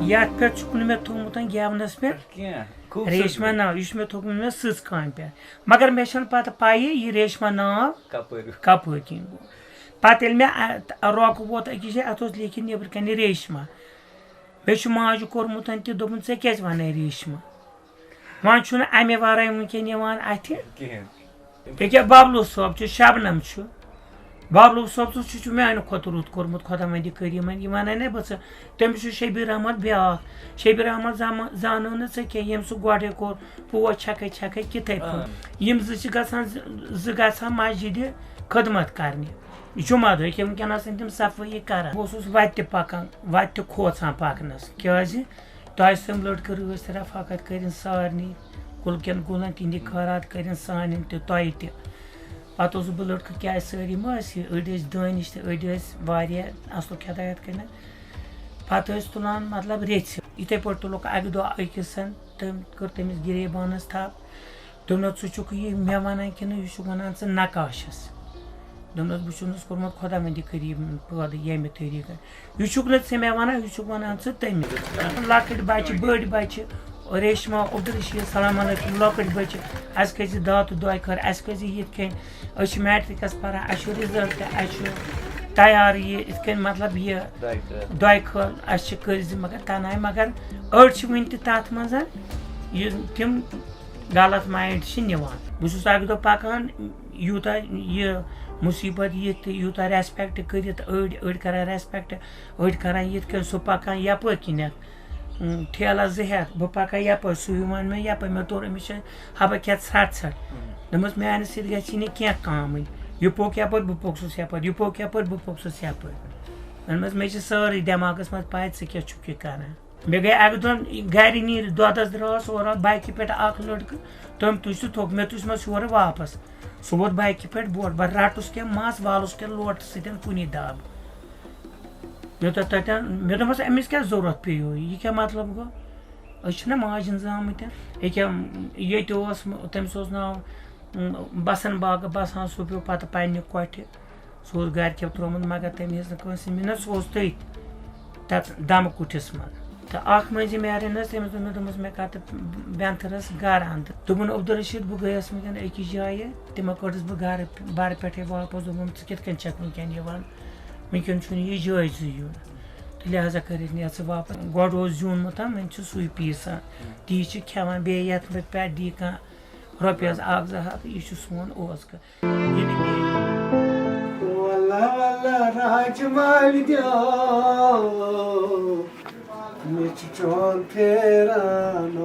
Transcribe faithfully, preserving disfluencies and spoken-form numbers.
یتھ پٮ۪ٹھ چھُکھ نہٕ مےٚ تھوٚومُت گٮ۪ونس پٮ۪ٹھ کینٛہہ، خوٗبصوٗرتی۔ ریشما ناو، یہِ چھُ مےٚ تھوٚومُت مےٚ سٕژ کامہِ پٮ۪ٹھ، مگر مےٚ چھَنہٕ پتہ پَیی یہِ ریشما ناو کپٲرۍ؟ کپٲرۍ کِنۍ گوٚو۔ پتہٕ ییٚلہِ مےٚ ا-، رۄکہٕ ووت أکِس جایہِ، اتھ اوس لیکھِتھ نیٚبرٕ کنہِ ریشما۔ مےٚ چھُ ماجہِ کوٚرمُت تہِ، دوٚپُن، "ژےٚ کیازِ وَنَے ریشما؟" وۄنۍ چھُنہٕ اَمہِ ورٲے وٕنکٮ۪ن یِوان اَتھِ۔ کِہیٖنۍ۔ ییٚکیٛاہ ببلو صٲب چھُ، شبنم چھُ۔ ببلو صٲب تہٕ سُہ چھُ میانہِ کھۄتہٕ رُت کوٚرمُت، خۄداوندِ کریٖمن۔ یہِ وَنَے نہ بہٕ ژٕ، تٔمِس چھُ شبیر احمد بیٛاکھ۔ شبیر احمد زما-، زانو نہٕ ژٕ کینٛہہ، ییٚمۍ سُہ گۄڈَے کوٚر پوش چھَکھَے چھَکھَے کِتھَے پٲٹھۍ۔ آ۔ یِم زٕ چھِ گژھان، زٕ، زٕ گژھان مسجدِ خدمت کرنہِ۔ جمعہ دۄہ ییٚکیٛاہ وٕنکٮ۪ن آسَن تِم صفٲیی کران۔ بہٕ اوسُس وَتہِ تہِ پَکان، وَتہِ تہِ کھوژان پَکنَس۔ کیٛازِ؟ تۄہہِ سُم لٔڑکہٕ رٲژ تہِ رفاقت کٔرِنۍ سارنٕے، کُل کٮ۪ن گُلن تِہنٛدِ خٲرات کٔرِنۍ سانٮ۪ن تہِ، تۄہہِ تہِ۔ پتہٕ اوسُس بہٕ لٔڑکہٕ کیٛازِ سٲری مہ ٲسۍ، أڑۍ ٲسۍ دٲنِش تہٕ أڑۍ ٲسۍ واریاہ اصلُک ہدایت کٔرِتھ۔ پتہٕ ٲسۍ تُلان مطلب ریٚژھِ۔ یِتھے پٲٹھۍ تُلُکھ اکہِ دۄہ أکِس تہٕ کٔر تٔمِس گریبانس تھپھ۔ دوٚپنس، "ژٕ چھُکھ یہِ مےٚ ونان کِنہٕ یہِ چھُکھ ونان ژٕ نقاشس؟" دوٚپنس، "بہٕ چھُنس کوٚرمُت خۄداوندِ کریٖم پٲدٕ ییٚمہِ طریٖقہٕ۔" یہِ چھُکھ نہٕ ژےٚ مےٚ وَنان، یہِ چھُکھ وَنان ژٕ تٔمِس۔ لۄکٕٹۍ بَچہِ، بٔڑۍ بَچہِ، ریشما عبدالرشیٖد، سلام علیکم، لۄکٕٹۍ بَچہِ، اَسہِ کٔرۍ زِ دعا تہٕ دۄیہِ خٲر، اَسہِ کٔرۍ زِ یِتھ کٔنۍ، أسۍ چھِ میٹرِکَس پَران، اَسہِ چھُ رِزَلٹ، اَسہِ چھُ تیار یہِ یِتھ کٔنۍ، مطلب، یہِ دۄیہِ خٲر۔ دۄیہِ خٲر اَسہِ چھِ کٔرۍ زِ، مگر تَنہٕ آیہِ، مگر أڑۍ چھِ وٕنہِ تہِ تَتھ منٛز، یہِ تِم غلط مایِنٛڈ چھِ نِوان۔ بہٕ چھُس اَکہِ دۄہ پَکان، یوٗتاہ یہِ مُصیٖبت یِتھ تہٕ یوٗتاہ ریسپیکٹ کٔرِتھ، أڑۍ، أڑۍ کران ریسپیکٹ، أڑۍ کران یِتھ کٔنۍ، سُہ پَکان یَپٲرۍ کِنٮ۪تھ، اۭں، ٹھیلَس زٕ ہٮ۪تھ، بہٕ پَکان یَپٲرۍ، سُہ یِوان مےٚ یَپٲرۍ، مےٚ توٚر أمِس چھِ حبہ کھٮ۪تھ ژھرٛٹھ ژھرٛٹھ۔ دوٚپمَس، "میٛانہِ سۭتۍ گژھِ نہٕ کینٛہہ کامٕے، یہِ پوٚک یَپٲرۍ، بہٕ پوٚکسُس یَپٲرۍ، یہِ پوٚک یَپٲرۍ، بہٕ پوٚکسُس یَپٲرۍ۔" دوٚپمَس، "مےٚ چھِ سٲرٕے دٮ۪ماغَس منٛز پَے، ژٕ کیٛاہ چھُکھ یہِ کران۔" مےٚ گٔے اَکہِ دۄہ گرِ نیٖرِتھ، دۄدَس درٛاس اورٕ بایکہِ پٮ۪ٹھ اَکھ لٔڑکہٕ، تٔمۍ تُج سُہ تھوٚک، مےٚ تُج مَس یورٕ واپَس۔ سُہ ووت بایکہِ پٮ۪ٹھ بۄن، بہٕ رَٹُس کینٛہہ مَس، والُس کینٛہہ لوٹہٕ سۭتۍ کُنی دَب۔ مےٚ دوٚپ تَتٮ۪ن، مےٚ دوٚپمَس، "أمِس کیٛاہ ضوٚرَتھ پیٚیو؟ یہِ کیٛاہ مطلب گوٚو؟ أسۍ چھِنہ ماجہِ ہٕنٛز زامٕتۍ۔" ییٚکیٛاہ ییٚتہِ اوس، تٔمِس اوس ناو، اۭں، بَسَن باغہٕ بَسان، سُہ پیوٚو پَتہٕ پنٛنہِ کۄٹھِ۔ سُہ اوس گرِ کیو ترٛوومُت، مگر تٔمۍ ہیٚژ نہٕ کٲنٛسہِ مِنت، سُہ اوس تٔتھۍ تَتھ دَمہٕ کُٹھِس منٛز۔ تہٕ اَکھ مٔنٛزِم یارٮ۪ن ٲس، تٔمِس دوٚپ مےٚ، دوٚپمَس، "مےٚ کَر تہٕ بٮ۪نتھٕرَس گَرٕ اَنٛدٕ۔" دوٚپُن، "عبدالرشیٖد، بہٕ گٔیَس وٕنکٮ۪ن أکِس جایہِ، تِمو کٔڑٕس بہٕ گَرٕ بَرٕ پٮ۪ٹھَے واپَس۔" دوٚپُن، "ژٕ کِتھ کٔنۍ چھَکھ وٕنکٮ۪ن یِوان؟ وٕنکٮ۪ن چھُنہٕ یہِ جٲیزٕے یُن۔ تہٕ لہذا کٔرِتھ نیر ژٕ واپَس۔ گۄڈٕ اوس زیوٗنمُت، وۄنۍ چھُ سُے پیٖسان۔ تی چھِ کھٮ۪وان، بیٚیہِ یَتھ پٮ۪ٹھ دی کانٛہہ رۄپیَس اَکھ زٕ ہَتھ، یہِ چھُ سون اوزکہٕ۔" یہِ نہٕ بیٚیہِ۔ واللہ واللہ راج مال دیو، مےٚ چھُ چون پھیران۔